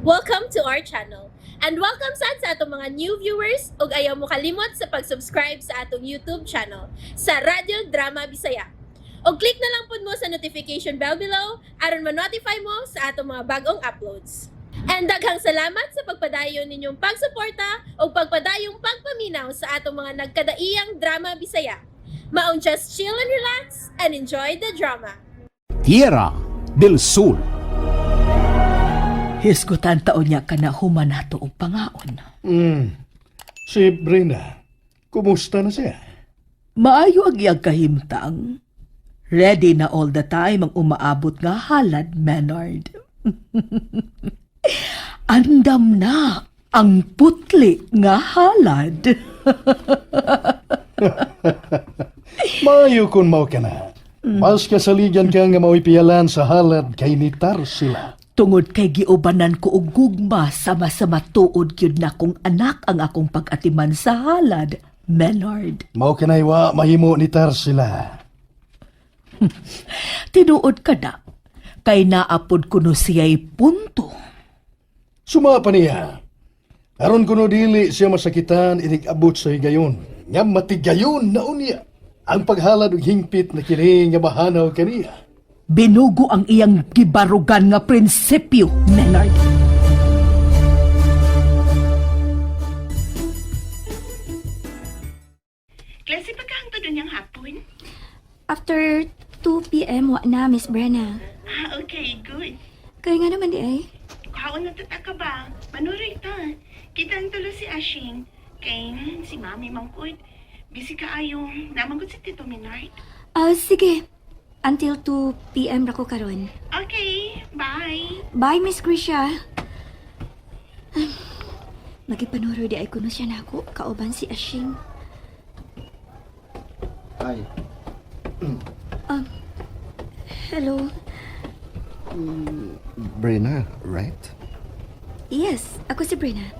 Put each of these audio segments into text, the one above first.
Welcome to our channel. And welcome sad sa atong mga new viewers ug ayaw mo kalimot sa pag-subscribe sa atong YouTube channel sa Radyo Drama Bisaya. Og click na lang pud mo sa notification bell below aron ma-notify mo sa atong mga bagong uploads. And daghang salamat sa pagpadayon ninyong pagsuporta ug pagpadayong pagpaminaw sa atong mga nagkadaiyang drama Bisaya. Maong just chill and relax and enjoy the drama. Tierra del Sol. Hisgutan taon niya ka na human nato og pangaon. Si Brenda, kumusta na siya? Maayo ang iyang kahimtang. Ready na all the time ang umaabot nga halad, Menard. Andam na ang putli nga halad. Maayo kung mao ka na. Mas kasaligan ka nga mao'y piyalan sa halad kay ni Tarsila. Tungod kay giubanan ko og gugma sama sa matuod gyud na kong anak ang akong pag-atiman sa halad, Menard. Mao ka na wa mahimo ni Tarsila. Tinuod ka na, kay naapod kuno siya'y punto. Suma pa niya. Aron kuno dili siya masakitan inig-abot sa higayon. Nga matigayon na unya. Ang paghalad og hingpit na kini nga mahanaw kaniya. Binugo ang iyang gibarugan nga prinsipyo, Menard. Klase pa ka ang todo niyang hapon? After 2 p.m. wa na, Miss Brenna. Ah, okay, good. Kaya nga naman di ay. Kaon na tata ka ba? Manuroy ta. Kita ang tulo si Ashing. Kay si Mami mangkod. Busy ka ayo. Namangkod si Tito Minard. Ah, sige. Until 2 p.m. ra ko karon. Okay, bye. Bye, Miss Grisha. Magipanuro di ay kuno siya nako kauban si Ashing. Hi. Hello. Brina, right? Yes, ako si Brenna.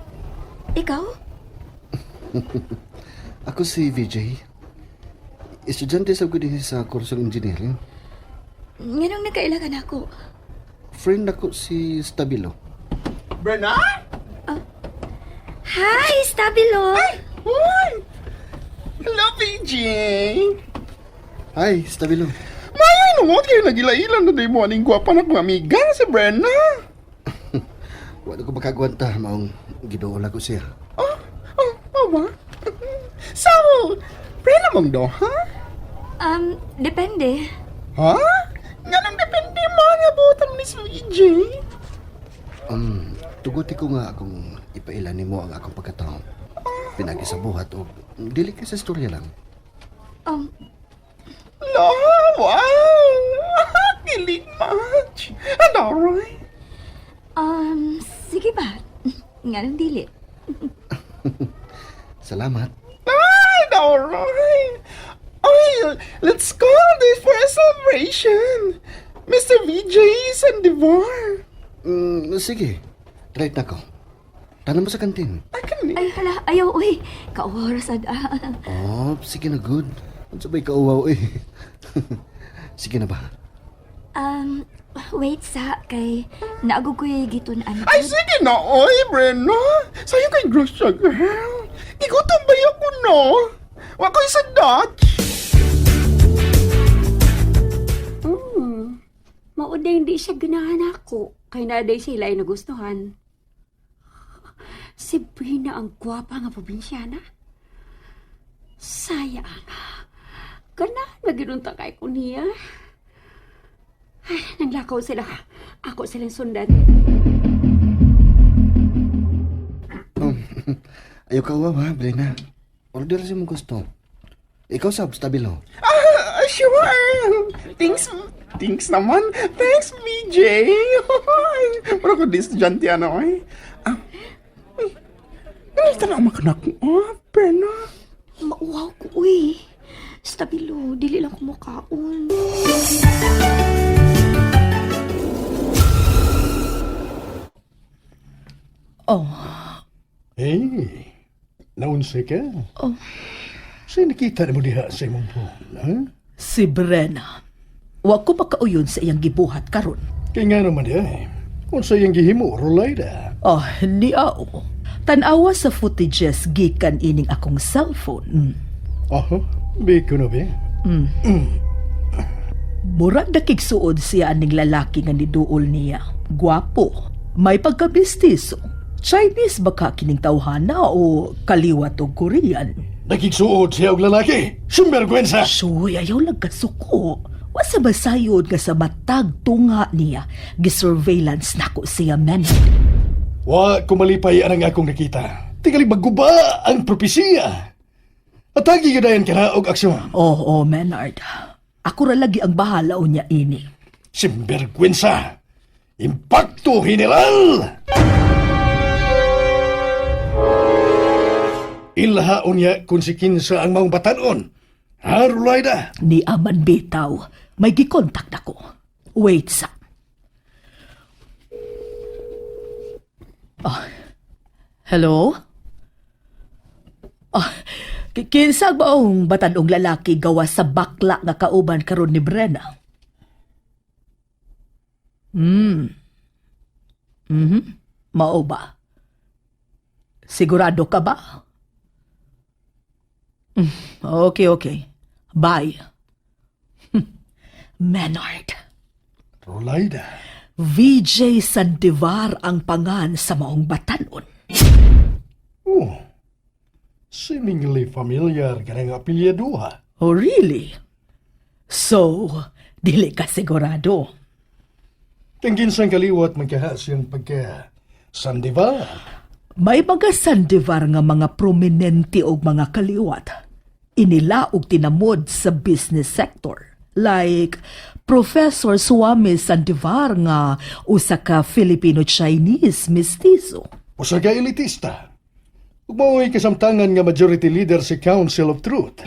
Ikaw? Ako si VJ. Estudyante sa ko dinhi sa kursong engineering. Nganong nagkailangan ako? Friend ako si Stabilo. Brenna? Hi, Stabilo! Hoy! Hello, PJ! Hi, Stabilo. Mayo inuot kayo nagilailan na day mo aning gwapa na kong amiga si Brenna. Wala ko makagwanta maong giduol ako siya. Oh, oh, awa. So, Brenna mong do, ha? Depende. Ha? Nga nang depende mo nga butam ni si VJ. Tuguti ko nga akong ipailan nimo ang akong pagkatao. Pinagi sa buhat o dili ka sa istorya lang. La, wow! Kilig much. And alright. Sige ba? Nganong dili? Salamat. Ay, alright. Ay, let's call this for a celebration. Mr. VJ Sandivar. Sige. Try na ko. Tanong mo sa kantin. I can Ay, hala, ayaw, uy. Kauwaras ad ah. Oh, sige na good. Ang sabay kauwaw eh. Sige na ba? Wait sa, kay naagugoy gitun-an. Ay, sige na, oy, Breno. Sa'yo kay Grosha, girl. Igutom ba ako, no? Wa ko'y sa Dutch. Mauday hindi siya ganahan ako. Kay naaday sila ay nagustuhan. Si Brina ang gwapa nga probinsyana. Sayang. Ganahan maginunta kay ko niya. Ay, nanglakaw sila. Ako silang sundan. Oh, ayaw ka uwaw ha, Brena. Order sa mong gusto. Ikaw sab, stabilo. Ah, sure. Thanks, thanks naman. Thanks, BJ. Mura ko di estudyante, ano, oy. Ah, uy. Nalita na ang makanak ko, oh, Breno. Mauwaw ko, uy. Stabilo, dili lang kumukaon. Oh, Hey, naunsa ka? Oh. Sa nakita na mo diha sa imong phone, ha? Si Brenna. Wa ko makauyon sa iyang gibuhat karon. Kay nga naman diha eh. Kung sa iyang gihimo, Rolayda. Oh, niao. Tanawa sa footages gikan ining akong cellphone. Aha, biko na ba? Murag nakigsuod siya aning lalaki nga niduol niya. Gwapo, may pagkamistiso. Chinese ba ka kining tawhana o kaliwat og Korean? Nakigsuod siya og lalaki. Sumbergwensa! Suy, ayaw lang kasuko. Wasa ba sayod nga sa matag tunga niya, gisurveillance nako siya, Menard. Wa kumalipay anang akong nakita. Tingali magguba ang propesiya. Atagi gadayon ka na og aksyon. Oo, oh, Menard. Ako ra lagi ang bahala o niya ini. Simbergwensa! Impacto General! Ilhaon niya kung si kinsa ang maong batanon. Ha, Rulayda? Ni Aman bitaw, may gikontak nako. Wait sa. Ah, hello? Ah, kinsa ba ang batanong lalaki gawa sa bakla nga kauban karon ni Brenna? Mao ba? Sigurado ka ba? Okay, okay. Bye. Menard. Rulayda. VJ Sandivar ang pangan sa maong batanon. Oh, seemingly familiar ka ng apelyido, ha? Oh, really? So, dili ka sigurado. Kang kinsang kaliwat magkaha siyang pagka Sandivar. May mga Sandivar nga mga prominente og mga kaliwat. Inila og tinamod sa business sector. Like Professor Swami Sandivar nga usa ka Filipino-Chinese mestizo. Usa ka elitista. Ug mao'y kasamtangan nga majority leader sa Council of Truth.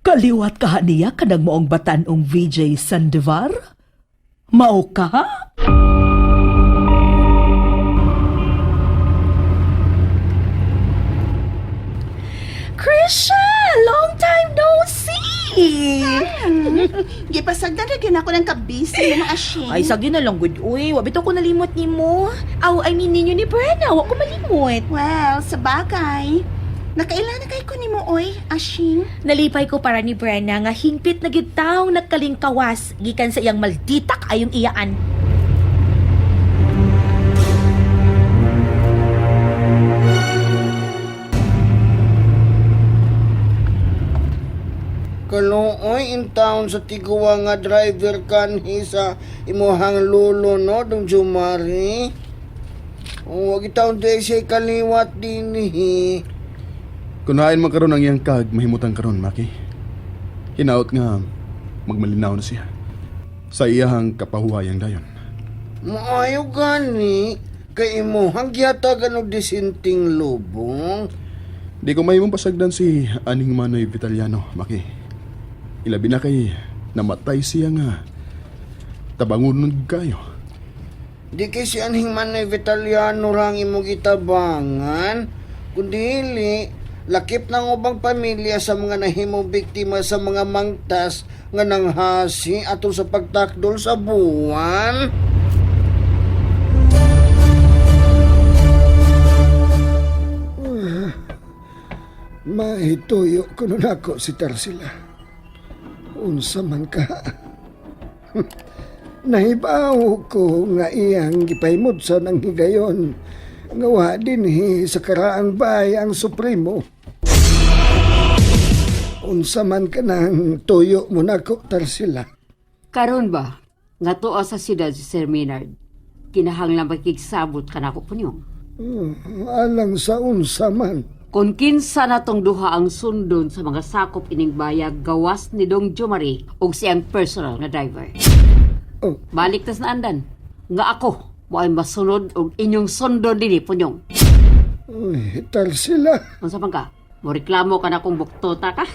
Kaliwat ka niya kanang maong batanong VJ Sandivar? Mao ka? Krisha! Long time no see! Gipasagdan ra gyud ako ng kabisi mo, Ashing. Ay, sagi na lang gud uy. Wa bitaw ko nalimot nimo. Aw, I mean ninyo ni Brenna, wa ko malimot. Well, sa bagay. Nakaila na kay ko nimo oy, Ashing. Nalipay ko para ni Brenna nga hingpit na gid taong nagkalingkawas gikan sa iyang maldita kaayong iyaan. Kaluoy in town sa tiguwa nga driver kanhi sa imuhang lulo no, dong Jumari. O, wag itaon di siya kaliwat dinhi. Kunain man karon ang iyang kag mahimutang karon Maki. Hinaot nga magmalinaw na siya. Sa iyahang kapahuwayang dayon. Maayo gani kay imuhang gihatagan og disinting lubong. Di ko mahimong pasagdan si Aning Manoy Vitaliano, Maki. Ilabi na kay namatay siya nga. Tabangon kayo. Di kay si Anhing Manoy Vitaliano rang imong gitabangan, kundi lakip ng ubang pamilya sa mga nahimong biktima sa mga mangtas nga nanghasi atol sa pagtakdol sa buwan. Mahituyo ko nun ako si Tarsila. Unsa man ka. Nahibaw ko nga iyang gipaimod sa nang higayon. Nga wa dinhi sa karaang bay ang Supremo. Unsa man ka nang tuyo mo nako Tarsila. Karon ba, nga tuo sa siyudad si Sir Maynard, kinahanglan makigsabot ka nako punyong. Alang sa unsa man. Kung kinsa na tong duha ang sundon sa mga sakop ining bayag gawas ni Dong Jomari og siyang personal nga driver. Oh. Balik tas na andan. Nga ako, mo ay masunod og inyong sundon dinhi punyong. Uy, Tarsila. Unsa man ka? Mo reklamo ka na kung buktota ka?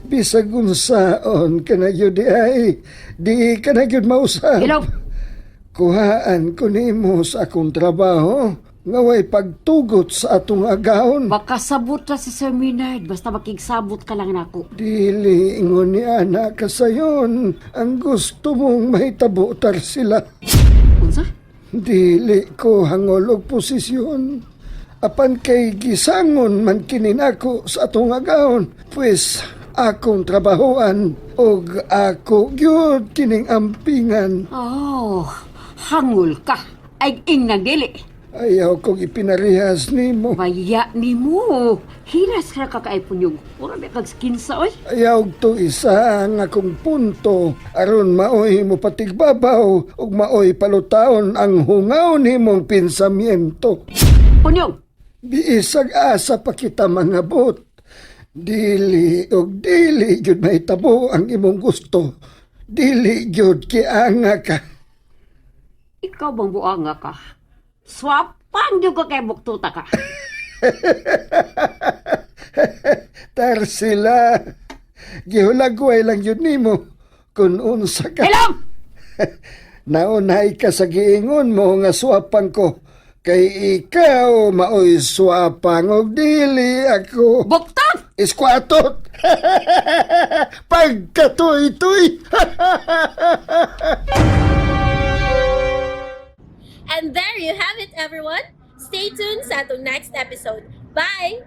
Bisag unsaon ka na yun di ay. Di ka na yun mausap. Hello. Kuhaan ko nimo sa akong trabaho. Nga way pagtugot sa atong agahon. Makasabot ra si Sir Maynard basta makigsabot ka lang nako. Dili ingon ni ana kasayon ang gusto mong mahitabo sila. Unsa? Dili ko hangol og posisyon. Apan kay gisangon man kini nako sa atong agahon. Pues akong trabahoan og ako gyud kining ampingan. Oh, hangol ka. Ay ingnang dili. Ayaw kong ipinarihas nimo. Baya nimo. Hilas ra ka kay punyog. Ura ba kag skinsa oy? Ayaw to isa ang akong punto aron maoy mo patigbabaw ug maoy palutaon ang hungaw nimong pensamiento. Punyog. Biisag asa pa kita mangabot. Dili og dili gyud mahitabo ang imong gusto. Dili gyud kianga ka. Ikaw bang buanga ka? Swapang gyud ka kay buktuta ka. Tarsila. Gihulagway lang yun nimo kung unsa ka. Hello! Naunay ka sa giingon mo nga swapang ko. Kay ikaw maoy swapang og dili ako. Buktot! Iskwatot! Pagkatuy-tuy! And there you have it, everyone. Stay tuned sa atong next episode. Bye!